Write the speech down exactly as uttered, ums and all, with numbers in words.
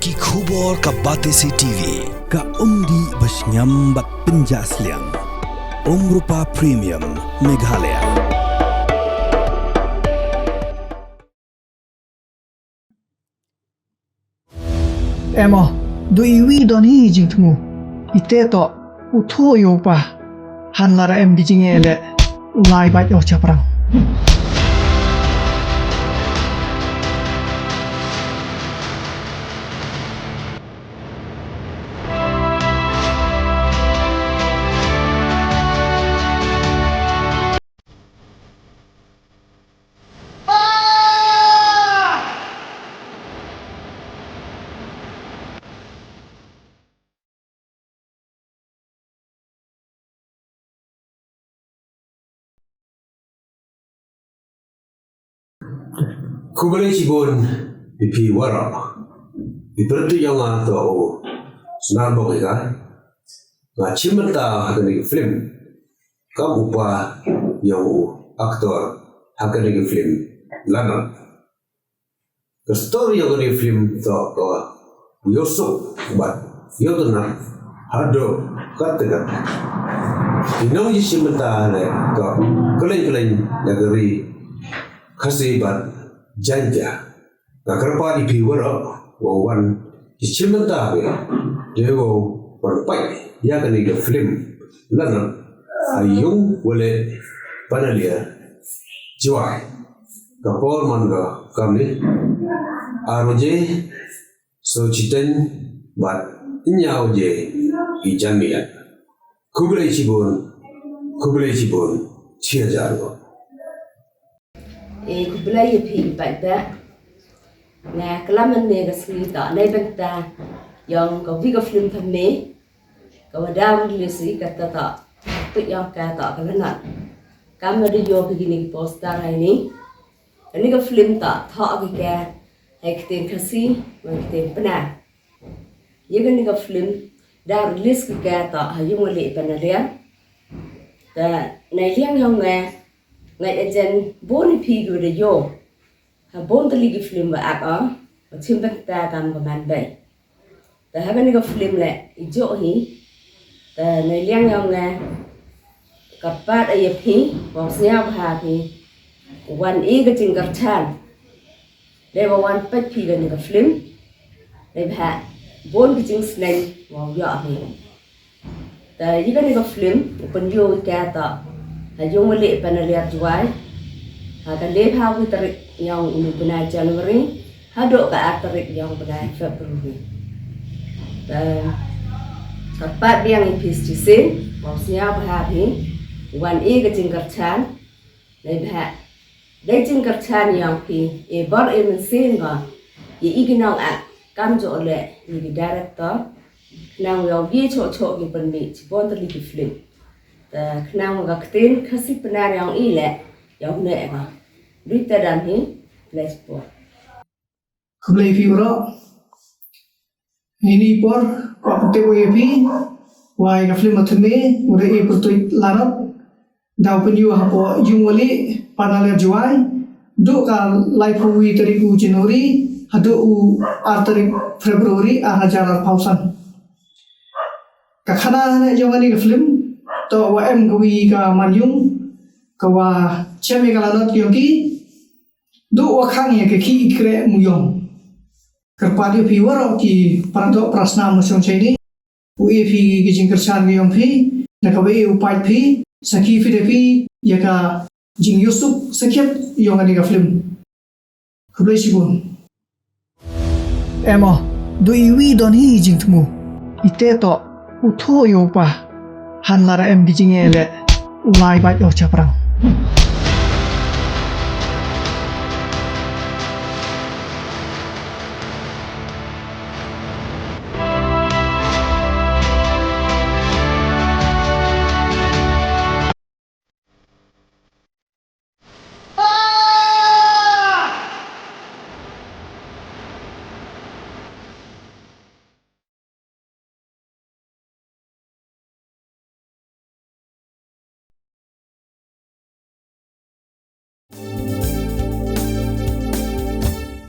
Ki khubor ka Batesi T V, ka umdih ba shngiam bad pynjah sliang. Umrupa Premium, Meghalaya. Em o, du iwi don hi jingthmu. Ite to, u tho yo pa. Han lara em ki jingeh le, u lai bait o chaprang. Khublei shibun ïa phi waroh. I pyrthei ïong nga to u Snar Bok ïa ka. Nga shim bynta ha kane ka film kam u pa ïong u actor ha kane ka film Lanot. Ka story ïong kane ka film to ka ïohsuk bad ïohtnat haduh katta katta. Ki nongshim bynta ne ka khlem khlem na ka ri Khasi bad Jaiñtia. Nga kyrpad ïa phi waroh wow wan shim bynta ha ka dei wow wan peit ïa kane ka film Lanot ha Ïungwaleh Panaliar Jowai. Ka por man ka kam ne ar baje sawshiteng bad hynñiew baje i janmiet. Khublei shibun, khublei shibun, shi hajar nguh. E khublei ïa phi i paidbah. Nga klam mynne ka sngi to na bynta ïong ka wi ka film thymme ka wa da release ïa kata to. Peit ïong ka to ka Lanot. Kam da ïoh phi kine ki poster ha ine. Kane ka film to thoh ïa ka ha ka ktien Khasi bad ka ktien Pnar. Ïa kane ka film da release ïa ka to ha Ïungwaleh Panaliar. Te na liang ïong nga, nga ïa jan bun ïa phi ki wa da ïoh ha bun tylli ki film wa ak o, wa shim bynta kam ka man bei. Te ha kane ka film le i jooh hi. Te na liang ïong nga kyrpad ïa phi, wow sngewbha phi wan ai ka jingkyrchan. Dei ba wan peit phi kane ka film. Dei ba bun ka jingsneng wow ïoh hi. Te ïa kane ka film u pynïoh ïa ka to ha Ïungwaleh Panaliar Jowai ha ka laiphew wi tarik ïong une u bnai January haduh ka ar tarik ïong u bnai February. Te kyrpad biang ïa phi shisien, wow sngewbha phi wan ai ka jingkyrchan. Dei ba dei jingkyrchan ïong phi, e bor e mynsiem ko, ïa i ki nong ak, kam jooh leh ïa ki director, khnang wow ïoh choh choh ki pynmih shibun tylli ki film. Te khnang ka ktien Khasi Pnar ïong i leh ïong ne ka. Dei te dang hi, khublei shibun. Khublei phi waroh. Ini por, wa pyntip wa ïa phi, wa ïa ka film thymme, u da i pyrtuit Lanot, da u pynïoh hapoh Ïungwaleh Panaliar Jowai, duh ka laiphew wi tarik u January, haduh u ar tarik February, ar hajar arphew san. Ka khana ne ïong kane ka film, to wa em ka wi ka man ïung, ka wa chem ïa ka Lanot ïong ki, duh wa khang ïa ka ki i kre mu ïong. Kyrpad ïa phi waroh ki para doh para snam na shong shane. U e phi ki jingkyrchan ki ïong phi, na ka wa e u pait phi, sa ki phi da phi, ïa ka jingïohsuk sa khet ïong kane ka film. Khublei shibun. Em o, du iwi don hi jingthmu. Ite to, u tho yo pa. Han lara em ki jingeh le, u lai bait o chaprang.